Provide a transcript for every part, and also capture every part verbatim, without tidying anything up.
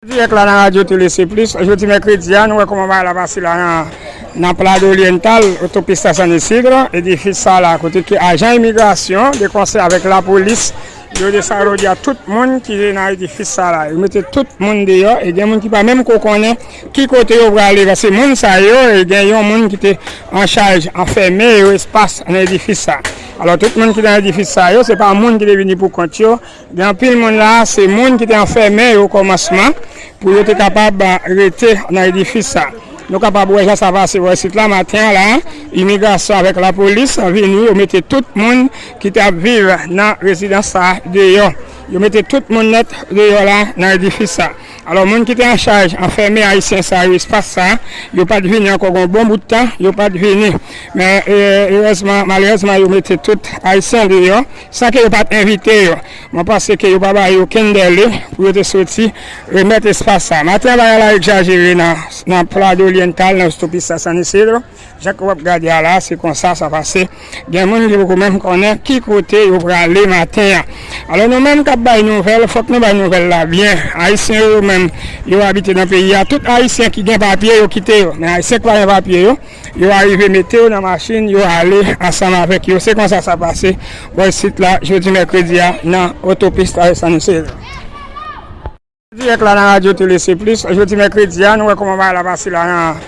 Dirèk la nan Radyo Tele Seplis, jodi mèkredi a, nou wè kòman bagay la pase la nan, nan Plado Oriental, otopis a San Isidro, edifis sa la, kote ke ajan imigrasyon, de konsè avèk lapolis, yo deside jodi a tout moun ki te nan edifis sa la. Yo mete tout moun deyò, e gen moun ki pa menm ko konnen ki kote yo prale, paske moun sa yo, e gen yon moun ki te an chaj anfèmen yo espas nan edifis sa. Alò, tout moun ki nan edifis sa yo, se pa moun ki te vini pou kont yo, Gen anpil moun la, se moun ki te anfèmen yo okòmansman pou yo te kapab rete nan edifis sa. Nou kapab wè jan sa pase bò isit la, maten an la, imigrasyon avèk lapolis vini, yo mete tout moun ki t ap viv nan rezidans sa deyò. Yo mete tout moun nèt deyò la nan edifis sa. Alò, moun ki te an chaj anfèmen Ayisyen sa yo espas sa, yo pa t vini ankò gen yon bon bout tan, yo pa t vini. Men, e, erèzman, malerèzman, yo mete tout Ayisyen deyò, san ke yo pa t envite yo. Mwen panse ke yo pa ba yo okenn dèle pou yo te soti remèt espas sa. Maten an, bagay la egzajere nan, nan Plado Oriental, nan otopis sa San Isidro. Jan ke w ap gade a la, se konsa sa pase. Gen moun ki poko menm konnen ki kote yo prale maten an. Alò, nou menm k ap bay nouvèl, fòk nou bay nouvèl la byen. Ayisyen yo menm, yo abite nan peyi a. Tout Ayisyen ki gen papye, yo kite yo. Men Ayisyen ki pa gen papye yo, yo arive mete yo nan machin, yo ale ansanm avèk yo. Se konsa sa pase bò isit la, jodi mèkredi a, nan otopis la San Isidro. Dirèk la nan Radyo Tele Seplis, jodi mèkredi a, nou wè kòman bagay la pase la nan,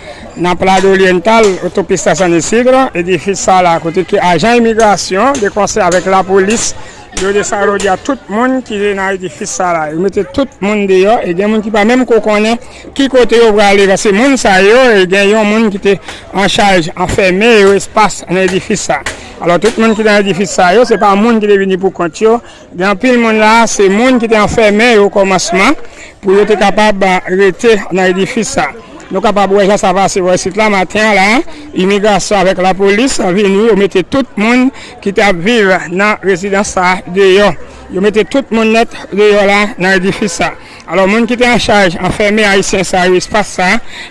nan Plado Oriental, otopis la San Isidro, edifis sa la, kote ke ajan imigrasyon, de konsè avèk lapolis, yo deside jodi a tout moun ki te nan edifis sa la. Yo mete tout moun deyò, e gen moun ki pa menm ko konnen ki kote yo prale, paske moun sa yo, e gen yon moun ki te an chaj anfèmen yo espas nan edifis sa. Alò, tout moun ki nan edifis sa yo, se pa moun ki te vini pou kont yo, Gen anpil moun la, se moun ki te anfèmen yo okòmansman pou yo te kapab rete nan edifis sa. Nou kapab wè jan sa pase bò isit la, maten an la, imigrasyon avèk lapolis vini, yo mete tout moun ki t ap viv nan rezidans sa deyò. Yo mete tout moun nèt deyò la nan edifis sa. Alò, moun ki te an chaj anfèmen Ayisyen sa yo espas sa,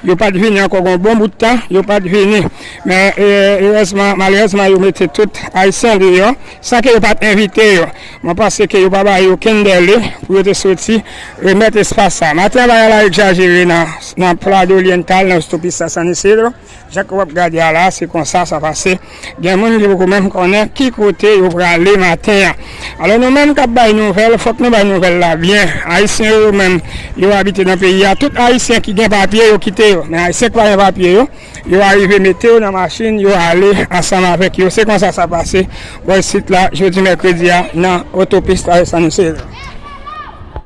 yo pa t vini ankò gen yon bon bout tan, yo pa t vini. Men, e, erèzman, malerèzman, yo mete tout Ayisyen deyò, san ke yo pa t envite yo. Mwen panse ke yo pa ba yo okenn dèle pou yo te soti remèt espas sa. Maten an, bagay la egzajere nan, nan Plado Oriental, nan otopis sa San Isidro. Jan ke w ap gade a la, se konsa sa pase. Gen moun ki poko menm konnen ki kote yo prale maten an. Alò, nou menm k ap bay nouvèl, fòk nou bay nouvèl la byen. Ayisyen yo menm, yo abite nan peyi a. Tout Ayisyen ki gen papye, yo kite yo. Men Ayisyen ki pa gen papye yo, yo arive mete yo nan machin, yo ale ansanm avèk yo. Se konsa sa pase bò isit la, jodi mèkredi a, nan otopis la San Isidro.